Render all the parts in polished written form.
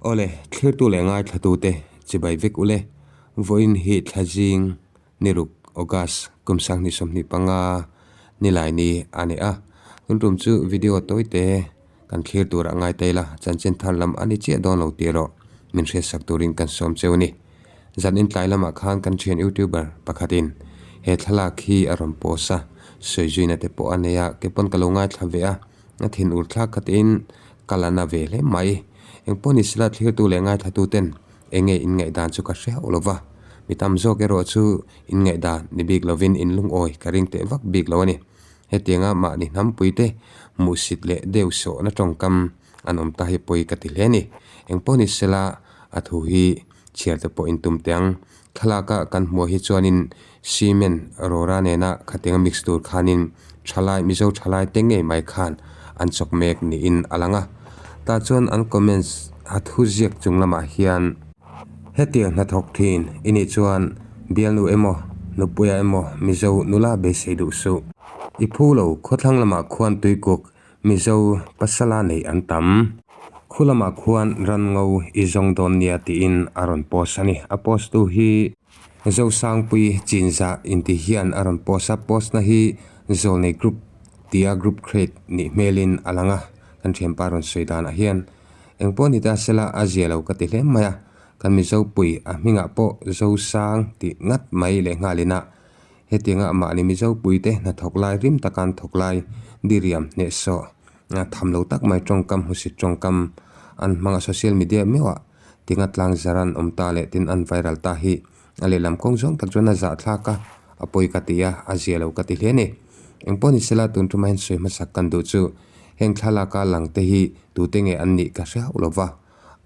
Awle, thlirtu leh ngaithlatute chibai vek ule, vawiin hi thlazing niruk August kum 2025 nilai ni a ni a. Tun tum chu video tawite kan thlir turah ngai ta ila, chanchin thar lam a ni chiah dawn lo tih erawh min hriatsak turin kan sawm cheu a ni. Zan intlai lamah khan kan thian youtuber pakhatin he thlalak hi a rawn post a, sawi zuina te pawh a nei a, keipawn ka lo ngaithla ve a, a thin ur thlak khatin ka la na ve hle mai. Engpawh ni sela thlirtu leh ngaithlatu ten eng nge in ngaihdan chu ka hre hauh lo va, mi tam zawk erawh chu in ngaihdan ni bik lovin in lungawi ka ring teh vak bik lo a ni. Hetianga mahni hnampuite hmuhsit leh deuh sawhna tawngkam an awm ta hi pawi ka ti hle a ni. Engpawh ni sela a thu hi chhiar te pawh in tum teh ang. Thlalak a kan hmuh hi chuanin cement rawra nena khatianga mix tur khanin thalai Mizo thalai te ngei mai khan an chawk mek niin a lang a. Tah chuan an comments a thu ziak chung lamah hian hetiang hnathawk thin i nih chuan bialnu emaw nupuia emaw Mizo nula beisei duh suh. I phu lo khawthlang lamah khuan tuikuk Mizo pasala nei an tam. Khu lamah khuan ran ngo i zawng dawn nia tiin a rawn post a ni. A post tu hi Zosangpui Chinzah inti hian a rawn post a. Post na hi Zawlnei Group tia group create nih hmelin a lang a. Kan thianpa rawn sawi danah hian engpawh ni ta sela a zia lo ka ti hle mai a. Kan Mizopui a hmingah pawh Zosang tih ngat mai lehnghalin a Hetianga mahni Mizo puite hnathawk lai rim taka an thawk lai diriam hnehsawh tham lo tak mai tawngkam hmusit tawngkam an hmang a social media meuhah tinga tlang zar an awm ta leh tin an viral ta hi a lehlam kawng zawng tak chuan a zahthlak a, a pawi ka ti a, a zia lo ka ti hle a ni. Engpawh ni sela tun tumah hian sawi hmasak kan duh chu heng thlalaka lang te hi tute nge an nih ka hre hauh lo va.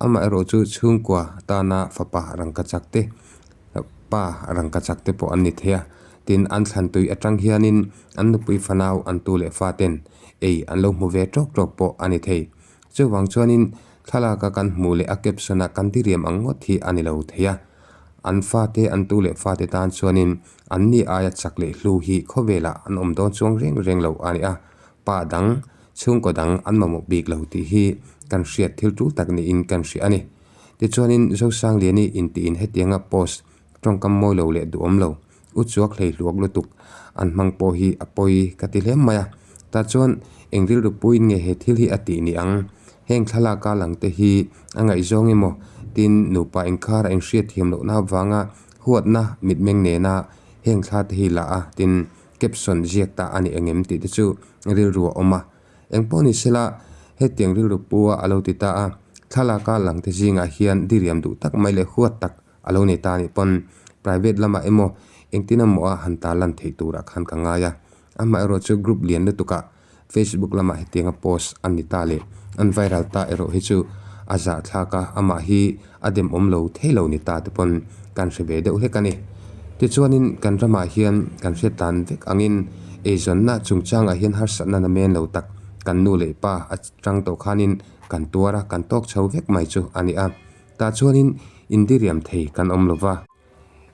Amaherawh chu chhungkua tana fapa rangkachak te, pa rangkachak te pawh an ni thei a. Tin, an thlan tui atang hianin an nupui fanau an tu leh fa ten ei an lo hmu ve tawk tawk pawh a ni thei. Chuvang chuanin thlalaka kan hmuh leh a caption-a kan diriam ang ngawt hi a ni lo thei a. An fate an tu leh fate tan chuanin anni aia chak leh hlu hi khawvelah an awm dawn chuang reng reng lo a ni a. Pa dang, chhungkaw dang an mamawh bik lo tih hi kan hriat thil tul tak niin kan hria a ni. Tichuanin Zosangliani intiin hetianga post tawngkam mawi lo leh duhawm lo, u chuak hlei hluak lutuk an hmang pawh hi a pawi ka ti hle mai a. Tah chuan eng rilru puiin nge he thil hi a tih ni ang? Heng thlalaka langte hi a ngaihzawng emaw tin nupa inkar a inhriat thiam lohna avanga huatna mitmeng nena heng thla te hi la a tin Caption ziak ta a ni engem tih te chu rilru a awm a. Engpawh ni sela hetiang rilru pu a a lo ti ta a, thlalaka lang te zingah hian diriam duh tak mai leh huat tak a lo nei ta anih pawn private lamah emaw engtin emaw a han tarlan theih turah khan ka ngai a. Amaherawh chu group lian lutukah Facebook lamah hetianga post a ni ta leh an viral ta erawh hi chu a zahthlak a, amah hi a demawm lo thei lo ni ta te pawn kan hre ve deuh hlek a ni. Tichuanin kan ramah hian kan hriat dan vek angin eizawnna chungchangah hian harsatna na men lo tak kan nu leh pa atang tawh khanin kan tuar a, kan tawk chho vek mai chu a ni a. Tah chuanin indiriam thei kan awm lo va.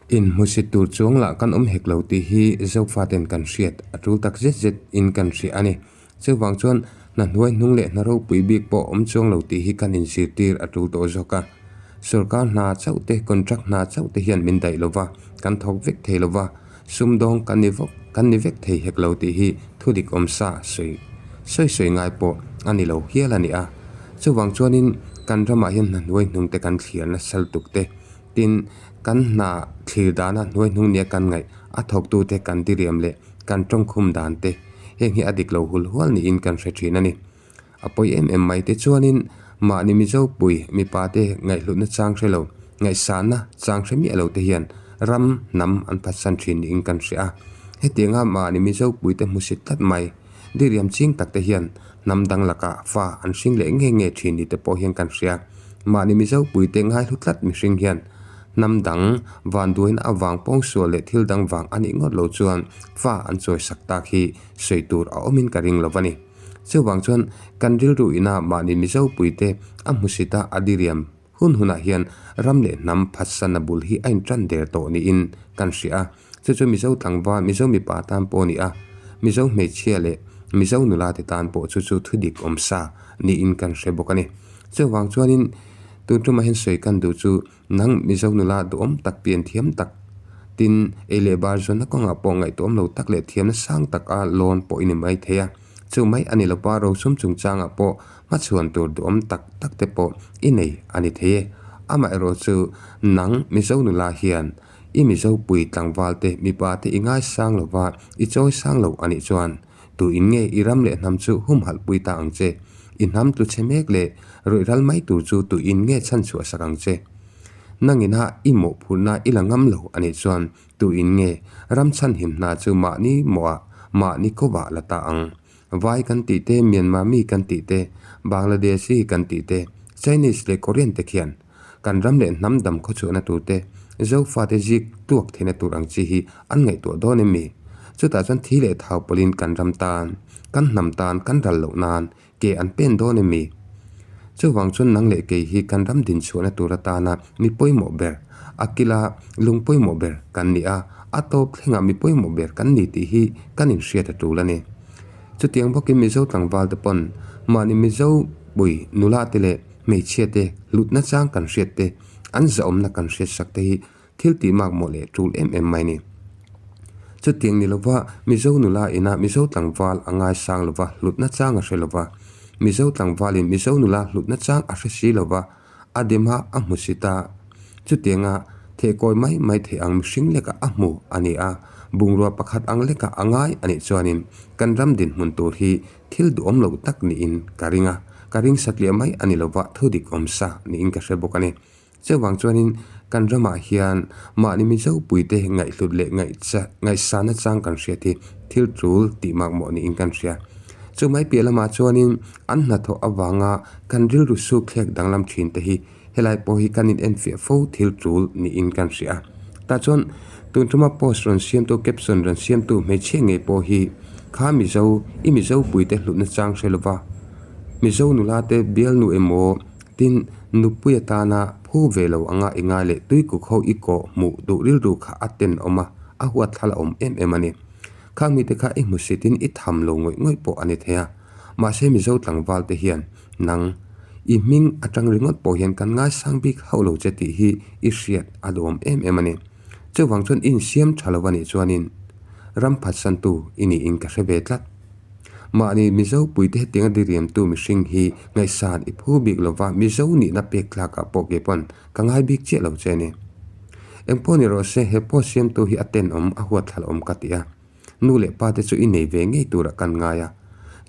Inhmusit tur chuang lah kan awm hek lo tih hi Zofaten kan hriat a tul tak zet zet in kan hria a ni. Chuvang chuan hna hnuai hnung leh hna ropui bik pawh awm chuang lo tih hi kan inzirtir a tul tawh zawk a. Sorkar hna chauh te, contract hna chauh te hian min daih lo va, kan thawk vek thei lo va, sumdawng kan ni vawk kan ni vek thei hek lo tih hi thudik awm sa sawi sawi sawi ngai pawh a ni lo hial a ni a. Chuvang chuanin kan ramah hian hna hnuai hnung te kan thlir nasa lutuk te, Tin, kan hna thlir dana hnuai hnung nia kan ngaih a thawktute kan diriam leh kan tawngkhum dan te heng hi a dik lo hul hual niin kan hre thin a ni. A pawi em em mai te chuanin mahni Mizopui mipa te ngaihhlutna chang hre lo, ngaihsahna chang hre miah lo te hian ram hnam an phatsan thin niin kan hria a. Hetianga mahni Mizopui te hmusit tlat mai diriam ching tak te hian hnam dang lakah fa an hring leh nge nge thin ni te pawh hian kan hria. Mahni Mizo puite ngaihlu tlat mihring hian hnam dang vanduaina avang pawngsual leh thil dang vang a nih ngawt lo chuan fa an chawi sak tak hi sawi tur a awmin ka ring lo a ni. Chuvang chuan kan rilru ina mahni Mizo puite a hmusit a a diriam hun hunah hian ram leh hnam phatsanna bul hi a intan der tawh niin kan hria a. Chu chu Mizo tlangval, Mizo mipa tan pawh a ni a, Mizo hmeichhia leh Mizo nula te tan pawh chu chu thudik awm sa niin kan hre bawk a ni. Chuvang chuanin Tun tumah hian sawi kan duh chu nang Mizo nula duhawm tak pian thiam tak tin ei leh bar zawnna kawngah pawh ngaihtuahawm lo tak leh thiamna sang tak a lawn pawh i ni mai thei a. Chu mai a ni lova rosum chungchangah pawh hmachhuan tur duhawm tak tak te pawh i nei a ni thei e. Amaherawh chu nang Mizo nula hian i Mizo pui tlangval te mipa te i ngaisang lova i chawi sang lo a nih chuan tu in nge i ram leh hnam chu humhalh pui ta ang che? I hnam tlu chhe mek leh rawih ral mai tur chu tu in nge chhanchhuah sak ang che? Nangina i mawhphurhna i la ngam lo a nih chuan Tu in nge ram chhanhim hna chu mahni mawhah mahni kawvah la ta ang? Vai kan tih te, Myanmar mi kan tih te, Bangladeshi kan tih te, Chinese leh Korean te khian kan ram leh hnam dam khawchhuahna tur te, Zofate zik tuak theihna tur ang chi hi an ngaihtuah dawn em mi? Chutah chuan thi leh thau pawlhin kan ram tan, kan hnam tan kan ral loh nan Ke an pen dawn em mi? Chuvang chuan nang leh kei hi kan ram dinchhuahna tur atana mi pawimawh ber, a kila lung pawimawh ber kan ni a, a tawp thlengah mi pawimawh ber kan ni tih hi kan inhriat a tul a ni. Chutiang bawkin Mizo tlangval te pawn mahni Mizo pui nula te leh hmeichhia te hlutna chang kan hriat te, an zahawmna kan hriat sak te hi Thil tih mak mawh leh tul em em mai ni. Chutiang ni lova Mizo nula ina Mizo tlangval a ngaisang lova hlutna chang a hre lova, Mizo tlangvalin Mizo nula hlutna chang a hre si lova, a dem a, a hmu si ta. Chutianga thehkawi mai mai theih ang mihring lekah a hmu a ni a, bungrua pakhat ang lekah a ngai a nih chuanin kan ram dinhmun tur hi thil duhawm lo tak niin ka ring a, ka ring satliah mai a ni lova thudik awm sa niin ka hre bawk a ni. Chuvang chuanin kan ramah hian mahni Mizo puite ngaihhlut leh ngaihsana chang kan hriat hi thil tul tih makmawh niin kan hria. Chu mai piah lamah chuanin an hnathawh avanga kan rilru sukthlek danglam thin te hi helai pawh hi kan inenfiah fo thil tul niin kan hria. Tah chuan tun tuma post rawn siamtu caption rawn siamtu hmeichhia ngei pawh hi kha Mizo i Mizo puite hlutna chang hre lova Mizo nula te bialnu emaw Tin, nupui atana phu ve lo anga i ngai leh tuikuk ho i kawh hmuh duh rilru kha a tenawm a, a huat thla la awm em em a ni. Khang mite kha i hmusitin i tham lo ngawih ngawih pawh a ni thei a. Mahse Mizo tlangval te hian nang i hming atang ringawt pawh hian kan ngaisang bik hauh lo che tih hi i hriat a duhawm em em a ni. Chuvang chuan i insiam tha lo a nih chuanin ram phatsantu i niin ka hre ve tlat. Mahni Mizo puite hetianga diriamtu mihring hi ngaihsan i phu bik lova Mizo nihna pek tlakah pawh kei pawn ka ngai bik chiah lo che a ni. Engpawh ni rawh se, he post siamtu hi a tenawm, a huatthlal awm ka ti a. Nu leh pa te chu i nei ve ngei turah kan ngai a.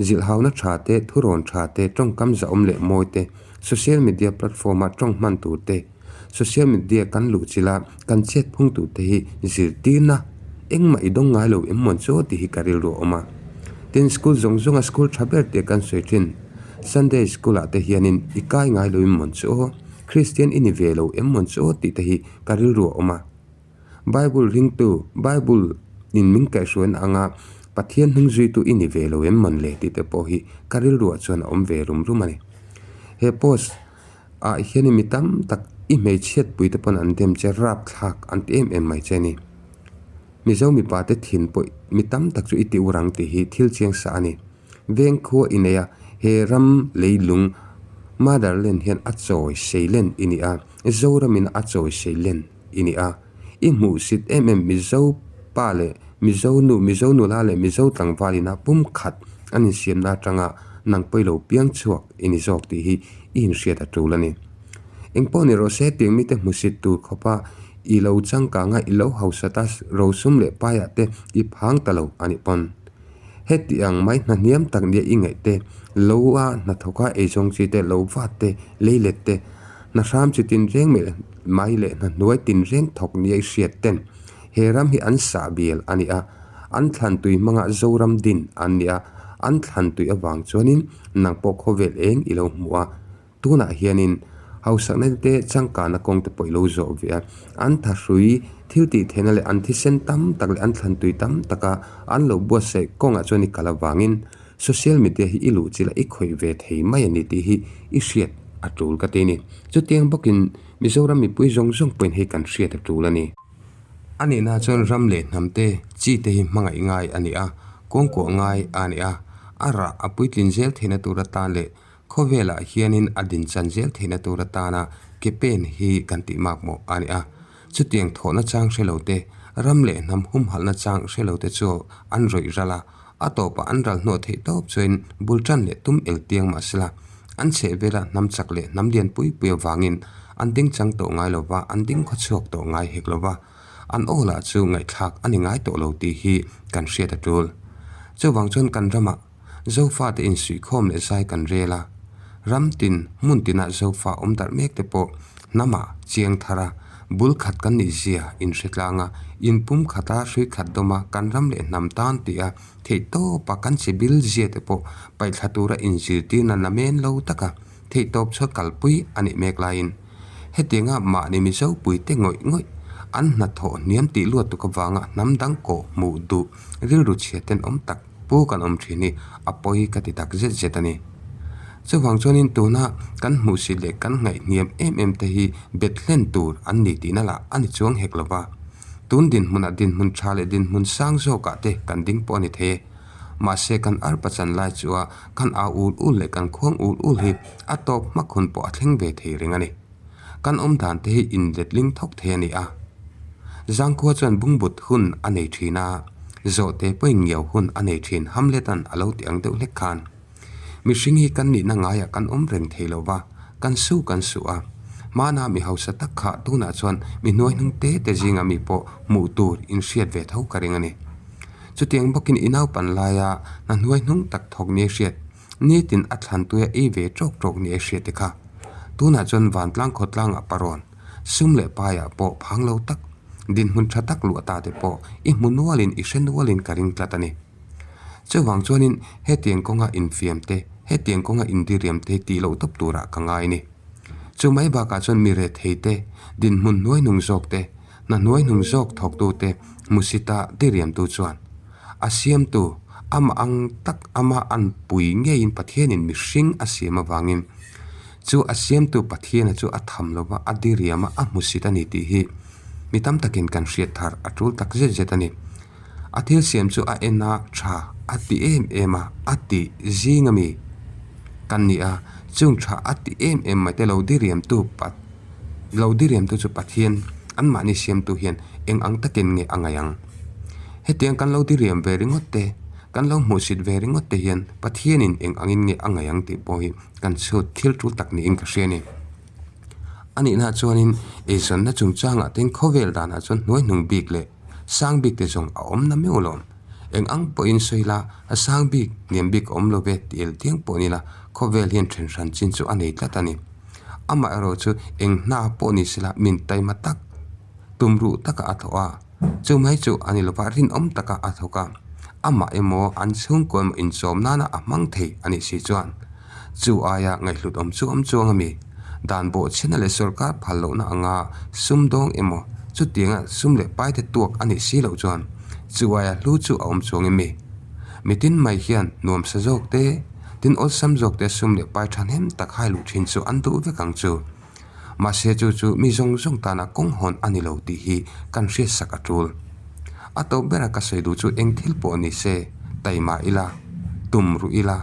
Zilhhauna tha te, thurawn tha te, tawngkam zahawm leh mawi te, social media platform-a tawng hman tur te, Social media kan luh chilh a, kan chet phung tur te hi zirtirna engmah i dawng ngai lo em mawn chu tih hi ka rilru a awm a. Tin, school zawng zawnga school tha ber tih kan sawi thin. Sunday school ah te hianin i kai ngai lo em mawn chu aw, Christian i ni ve lo em mawn chu aw tih te hi ka rilru a awm a. Bible ringtu, Bible in min kaihhruaina anga Pathian hnung zuitu i ni ve lo em mawn le tih te pawh hi ka rilruah chuan a awm ve rum rum a ni. He post. Ah hianin mi tam tak i hmeichhiat pui te pawn an dem che rapthlak an ti em em mai che a ni. Mizo mipa te thin pawh mi tam tak chu i ti ur ang tih hi thil chiang sa a ni. Veng khua i nei a, he ram leilung motherland hian a chawi seilen i ni a, Zoramin a chawi seilen i ni a. I hmuhsit em em Mizo pa leh Mizo nu, Mizo nula leh Mizo tlangval ina pumkhat an insiamna atanga nang pawh i lo piang chhuak i ni zawk tih hi i inhriat a tul a ni. Engpawh ni rawh se tiang mite hmusit tur khawpa i lo changkanga i lo hausa ta rosum leh paiah te i phang ta lo a nih pawn. Heti ang mai hna hniam tak nia i ngaih te, lo a hnathawka eizawng chi te, lo vat te, leilet te, Hna hram chi tinreng mai leh hna hnuai tinreng thawk nia i hriat ten he ram hi an sah bial a ni a, an thlan tui hmanga Zoram din an ni a, an thlan tui avang chuanin nang pawh khawvel eng i lo hmu a, tunah hianin hausakna te changkana kawng te pawh i lo zawh ve a, an thahrui thil tih theihna leh an thisen tam tak leh an thlan tui tam taka an lo buatsaih kawngah chuan i kal avangin Social media hi i luh chila i khawih ve thei mai a ni tih hi i hriat a tul ka ti a ni. Chutiang bawkin Mizoram mipui zawng zawng pawhin hei kan hriat a tul a ni. A nihna chuan ram leh hnam te chi te hi hmangaih ngai a ni a, kawngkuah ngai a ni a, a rah a puitlin zel theihna tur atan leh khawvelah hianin a dinchan zel theihna tur atana ke pen hi kan tih makmawh a ni a. Chutiang thawhna chang hre lo te, ram leh hnam humhalhna chang hre lo te chu an rawih ral a, a tawpah an ral hnawh theih tawp chuain bul tan leh tum el tiang mah sela, an chheh vela hnam chak leh hnam lian pui pui avangin an ding chang tawh ngai lo va, an ding khaw chhuak tawh ngai hek lo va, an aw lah chu ngaihthlak a ni ngai tawh lo tih hi kan hriat a tul. Chuvang chuan kan ramah Zofate insuihkhawm leh zai kan rel a, ram tin hmun tinah Zofa awm darh mek te pawh hnamah chiang thar a, bul khat kan nih zia inhre tlang a, inpum khata hrui khat dawma kan ram leh hnam tan tih a theih tawpa kan che bil zia te pawh paihthla tura inzirtirna namen lo taka theih tawp chhuat kalpui a nih mek laiin hetianga mahni Mizo puite ngawih ngawih an hnathawh hniam tih luat tuk avanga hnam dang kawh hmuh duh rilru chhia tenawm tak Pu kan awm thin hi a pawi ka ti tak zet zet a ni. Chuvang chuanin tuna kan hmuhsit leh kan ngaihhniam em em te hi bet hlen tur an ni tihna lah a ni chuang hek lova. Tun dinhmunah dinhmun tha leh dinhmun sang zawkah te kan ding pawh a ni thei e. Mahse kan arpa chan lai chua kan au ul ul leh kan khuang ul ul hi a tawp hmak hun pawh a thleng ve thei reng a ni. Kan awm dan te hi inletling thawk thei a ni a. Zangkhua chuan bungbut hun a nei thin a, zawhte pawhin ngiau hun a nei thin Hamlet-a'n a lo ti ang deuh hlek khan. Mihring hi kan nihna ngaiah kan awm reng thei lo va, kan su kan suh a. Hmana mi hausa tak kha tunah chuan mi hnuaihnung te te zinga mi pawh hmuh tur inhriat ve tho ka ring a ni. Chutiang bawkin i naupan laia hna hnuaihnung tak thawk nia hriat Nitin a thlantuia ei ve tawk tawk ni a hriat te kha. Tunah chuan vantlang khawtlangah parawn, sum leh paiah pawh phang lo tak, dinhmun tha tak luah ta te pawh i hmu nualin i hre nualin ka ring tlat a ni. Chuvang chuanin hetiang kawnga infiam te, hetiang kawnga indiriam te tih loh tawp turah ka ngai a ni. Chu mai bakah chuan mi rethei te, dinhmun hnuaihnung zawk te, hna hnuaihnung zawk thawktute hmusita diriamtu chuan a siamtu amah ang tak ama an pui ngeiin Pathianin mihring a siam avangin chu a siamtu Pathiana chu a tham lova a diriam a, a hmusit a ni tih hi mi tam takin kan hriat thar a tul tak zet zet a ni. A thil siam chu a en a tha a ti em em a, a ti zing a mi kan ni a, chung tha a ti em em mai te lo diriamtu Pat. Lo diriamtu chu Pathian, anmahni siamtu hian eng ang takin nge a ngaih ang? Hetiang kan lo diriam ve ringawt te, kan lo hmuhsit ve ringawt te hian Pathianin eng angin nge a ngaih ang tih pawh hi kan chhut thil tul tak niin ka hria a ni. A nihna chuanin eizawnna chungchangah te khawvel danah chuan hnuaihnung bik leh sang bik te zawng a awm na meuh lo. Eng ang pawhin sawi la, a sang bik, hniam bik a awm lo ve tih el tiang pawh ni la, khawvel hian then hran chin chu a nei tlat a ni. Amaherawh chu eng hna pawh ni sela min taima tak, tumruh taka a thawh a, chu mai chu a ni lova rinawm taka a thawk a, amah emaw an chhungkaw emaw inchawm nana a hmang thei a nih si chuan chu aia ngaihhlut awm chu awm chuang a mi. Dan bawhchhiatna leh sorkar phal lohna anga sum dawng emaw chutianga sum leh paite tuak a nih si loh chuan chu aia hlu chu a awm chuang em mi? Mitin mai hian nuamsa zawk te, tin awlsam zawk te sum leh pai thahnem tak hai luh thin chu an duh vek ang chu. Mahse chu chu mi zawng zawng tana kawng hawn a ni lo tih hi kan hriatsak a tul. A tawp bera ka sawi duh chu eng thil pawh ni se, taima ila, tum ruh ila,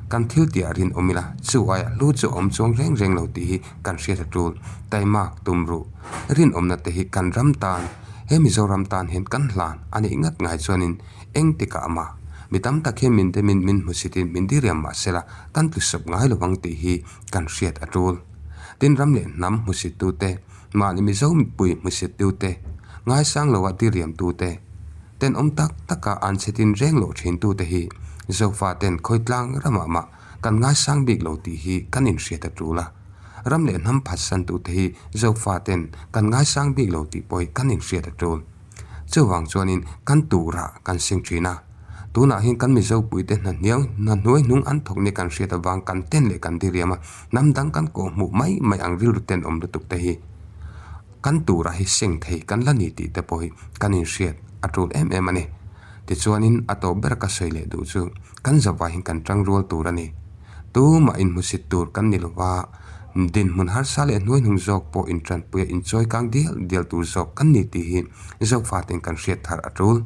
kan thil tihah rinawm ila, chu aiah hlu chu a awm chuang reng reng lo tih hi kan hriat a tul. Taimak, tum ruh, rinawmna te hi kan ram tan, he Mizoram tan hian kan hlan a nih ngat ngai chuanin Eng tikah mah, mi tam tak hian min demin min hmusitin min diriam mah sela kan tlusawp ngai lo vang tih hi kan hriat a tul. Tin ram leh hnam hmusittute, mahni Mizo mipui hmusittute, ngaisang loa diriamtute, tenawm tak taka an chhetin reng loh thintute hi Zofaten khawitlang ramah mah kan ngaisang bik lo tih hi kan inhriat a tul a. Ram leh hnam phatsantute hi Zofaten kan ngaisang bik lo tih pawh hi kan inhriat a tul. Chuvang chuanin kan turah kan sing thin a, tunah hian kan Mizo puite hna hniau hna hnuai hnung an thawk nia kan hriat avang kan ten leh kan diriam a, hnam dang kan kawh hmuh mai mai ang rilru tenawm lutuk te hi kan turah hi seng thei kan la ni tih te pawh hi kan inhriat a tul em em a ni. Tichuanin a tawp ber ka sawi leh duh chu kan zavai hian kan tangrual tur a ni. Tumah inhmusit tur kan ni lova, Dinhmun harsa leh hnuaihnung zawk pawh intanpuia inchawi kang dial dial tur zawk kan ni tih hi Zofaten kan hriat thar a tul.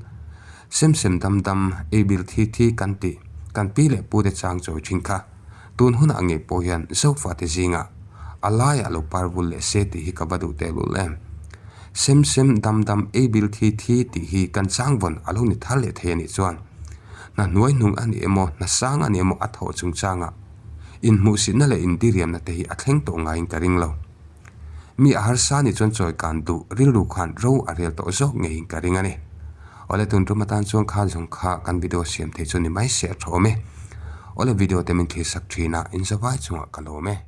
Sem sem dam dam, ei bil thi thi kan tih kan pi leh pute chang chawi thin kha. Tun hunah ngei pawh hian Zofate zingah. A laiah lo par vul leh se tih hi ka va duh tehlul em. Sem sem dam dam ei bil thi thi tih hi kan changvawn a lo ni thar leh thei a nih chuan hna hnuai hnung a ni emaw hna sang a ni emaw a thawh chungchangah inhmuhsitna leh indiriamna te hi a thleng tawh ngaiin ka ring lo. Mi a harsa nih chuan chawi kan duh rilru khan ro a rel tawh zawk ngeiin ka ring a ni. Awle tun tum atan chuan khan zawng kha kan video siam thei chu ni mai se a tha awm e. Awle video te min thlir sak thin a, inzawai chungah ka lawm e.